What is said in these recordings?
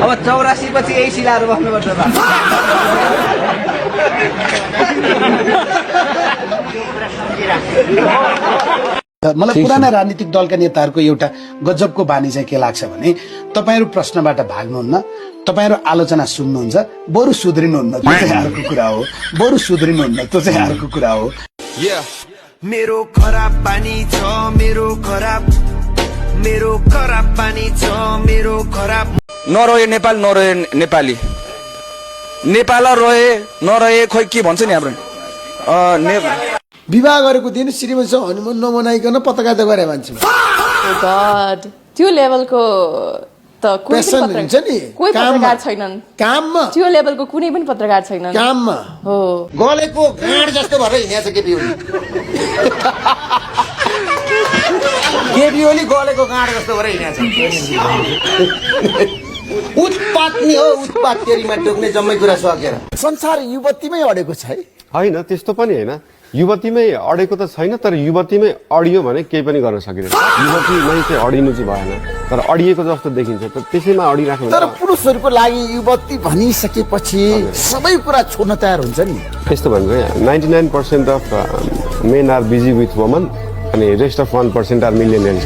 अब 84 पछि यही शिलाहरू बस्नुपर्छ त। मलाई पुराना राजनीतिक दलका नेताहरूको एउटा गजबको बानी चाहिँ के लाग्छ भने तपाईहरु प्रश्नबाट भाग्नुहुन्न, तपाईहरु आलोचना सुन्नुहुन्छ, बरु सुध्रिनुहुन्न। त्यो चाहिँ अर्को कुरा हो। बरु सुध्रिनुहुन्न, त्यो चाहिँ अर्को कुरा हो। मेरो खराब बानी छ, मेरो खराब बानी छ, मेरो खराब। नरहे नेपाल, नरहे नेपाली, नेपाल रहे नरहे खोइ के भन्छ नि हाम्रो विवाह गरेको दिन श्रीमतीसँग हनीमुन नमनाइकन पत्रकारिता गरे मान्छे। गॉड, त्यो लेभलको त कुनै पनि पत्रकार छैनन् काममा। त्यो लेभलको कुनै पनि पत्रकार छैनन् काममा। हो, गलेको गाँड जस्तो भएर हिँडेछ केपी ओली गलेको गाँड जस्तो भएर हिँडेछ। उत्पात नि हो, उत्पात तेरीमा टोक्ने जम्मै कुरा सकेर। संसार युवतीमै अडेको छ है? होइन, त्यस्तो पनि होइन। युवतीमै अडेको त छैन, तर युवतीमै अडियो भने केही पनि गर्न सकिँदैन। युवतीमै चाहिँ अडिनु चाहिँ भएन, तर अडिएको जस्तो देखिन्छ, त त्यसैमा अडिराख्नु। तर पुरुषहरूको लागि युवती भनिसकेपछि सबै कुरा छोड्न तयार हुन्छ नि। त्यस्तो भनेको 99% of men are busy with woman अनि रेस्ट अफ 1% आर मिलियनियर्स।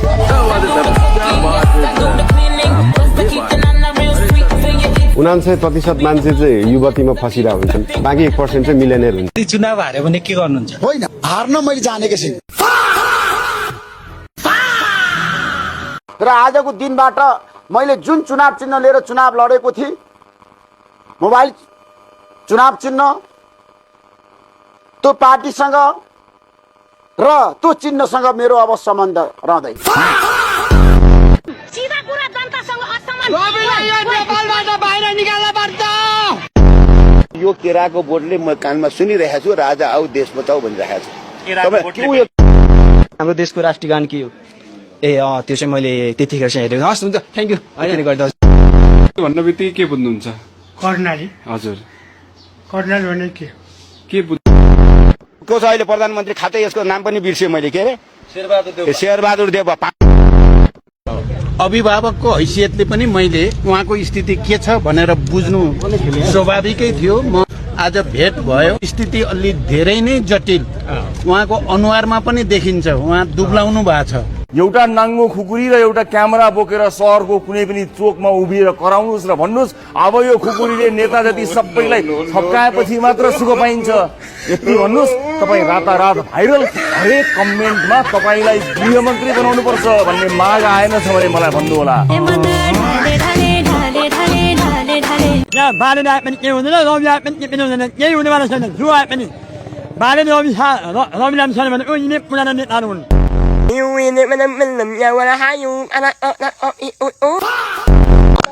99% मान्छे चाहिँ युवतीमा फसिरा हुन्छन्, बाँकी 1% चाहिँ मिलियनियर हुन्छ। चुनाव हार्यो भने के गर्नुहुन्छ? होइन, हार्न मैले जानेको छैन। र आजको दिनबाट मैले जुन चुनाव चिन्ह लिएर चुनाव लडेको थिएँ, मोबाइल चुनाव चिन्ह, त्यो पार्टीसँग र त्यो चिन्हसँग मेरो अब सम्बन्ध रहँदैन। यो केराको बोर्डले म कानमा सुनिरहेको छु, राजा आऊ देश बचाऊ भनिरहेको छु। हाम्रो देशको राष्ट्रिय गान के हो? त्यो चाहिँ मैले त्यतिखेर चाहिँ हेरेको। हस्, हुन्छ, थ्याङ्क यू। भन्न बित्तिकै के बुझ्नुहुन्छ? कर्णाली। हजुर, कर्णाली भने के को छ अहिले प्रधानमन्त्री? खातै यसको नाम पनि बिर्सेँ मैले। के अरे? शेरबहादुर देव। अभिभावकको हैसियतले पनि मैले उहाँको स्थिति के छ भनेर बुझ्नु स्वाभाविकै थियो। म आज भेट भयो, स्थिति अलि धेरै नै जटिल उहाँको अनुहारमा पनि देखिन्छ। उहाँ दुब्लाउनु भएको छ। एउटा नाङ्गो खुकुरी र एउटा क्यामेरा बोकेर सहरको कुनै पनि चोकमा उभिएर कराउनुहोस् र भन्नुहोस् अब यो खुकुरीले नेता जति सबैलाई छप्काएपछि मात्र सुख पाइन्छ, यति भन्नुहोस्। तपाईँ रातारात भाइरल हरेक कमेन्टमा तपाईँलाई गृहमन्त्री बनाउनु पर्छ भन्ने माग आएन छ भने मलाई भन्नु होला।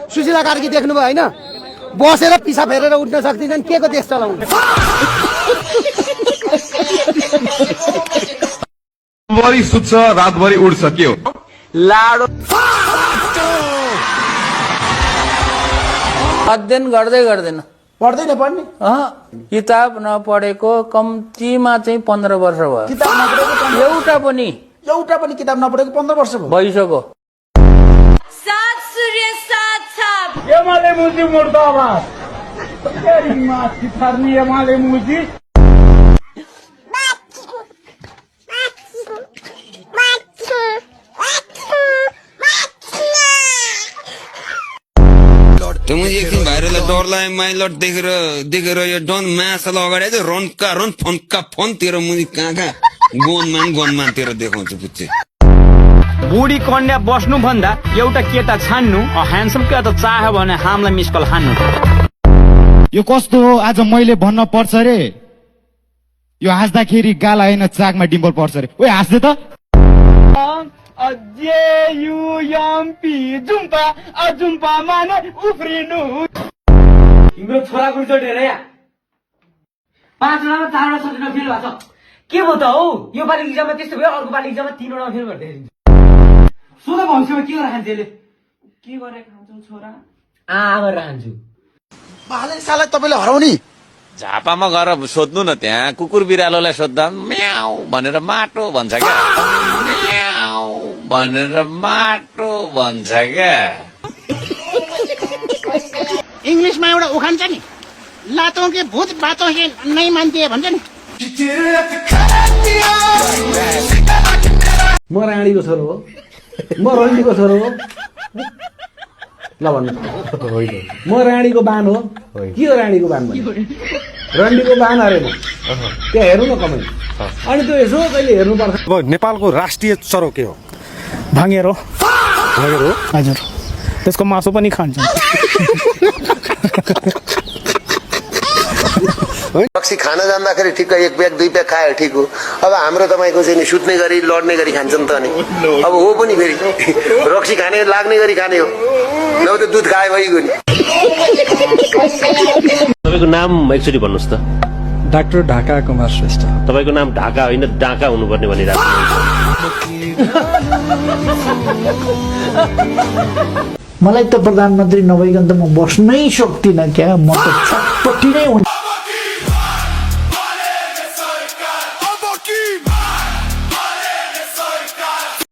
सुशीला कार्की देख्नुभयो होइन? बसेर पिसा फेरेर उठ्न सक्दिनन्, के को देश चलाउनु? रातभरि सुत्छ, रातभरि उड्छ, के हो? लाडो अध्ययन गर्दै गर्दैन, पढ्दैन पढ्ने। किताब नपढेको कम्तीमा चाहिँ 15 वर्ष भयो। किताब नपढेको एउटा पनि किताब नपढेको 15 वर्ष भयो। भइसक्यो। सात सूर्य सात छाप। एमाले मुजी मुर्दाबाद। तेरी माँ की थरनी एमाले मुजी। त म एकदिन भाइरललाई डरलाए माइलट देखेर यो डन माछालाई अगाडि चाहिँ रनका रन फोनका फोनतिर मुनि कहाँ गनमानतिर देखाउँछु पुच्चे। बुढी कन्या बस्नु भन्दा एउटा केटा छान्नु, ह्यान्डसम केटा चाह्यो भने हामीलाई मिस कल हान्नु। यो कस्तो हो आज मैले भन्न पर्छ रे? यो हाँस्दाखेरि गाला होइन चाकमा डिम्पल पर्छ रे। ओइ हाँस्दै त। तिम्रो छोराको रिजल्ट हेर या 5 वटामा 4 वटा सब्जेक्टमा फेल भएको छ। के भयो त हौ? यो पालि इक्जाममा त्यस्तो भयो, अर्को पालि इक्जाममा 3 वटामा फेल गर्दै सोध भविष्यमा के गरेर खान्छ? यसले के गरेर खान्छौ छोरा? गरेर खान्छु। बाले साला तपाईँले हराउने झापामा गएर सोध्नु न, त्यहाँ कुकुर बिरालोलाई सोद्धा म्याउ भनेर माटो भन्छ क्या, म्याउ भनेर माटो भन्छ क्या। इङ्ग्लिसमा एउटा उखान छ नि लातों के भूत बातों के नहीं मान्थे भन्छ नि म राणीको छोरो हो म रन्डीको छोरो हो ल भन्नु म राणीको बान हो के हो राणीको बान रन्डीको बान अरे म त्यहाँ हेर्नु न कमेन्ट अनि त्यो यसो कहिले हेर्नुपर्छ अब नेपालको राष्ट्रिय चरो के हो भाँगेर हो भनेर हो हजुर त्यसको मासु पनि खान्छ रक्सी खान जाँदाखेरि ठिक एक प्याक दुई प्याक खायो ठिक हो अब हाम्रो तपाईँको चाहिँ नि सुत्ने गरी लड्ने गरी खान्छ नि त नि अब हो पनि फेरि रक्सी खाने लाग्ने गरी खाने हो नभए त दुध खाए भइगयो नि तपाईँको नाम एकचोटि भन्नुहोस् त डाक्टर ढाका कुमार श्रेष्ठ तपाईँको नाम ढाका होइन डाका हुनुपर्ने भनिरहेको मलाई त प्रधानमन्त्री नभइकन त म बस्नै सक्दिनँ क्या म त छटपट्टि नै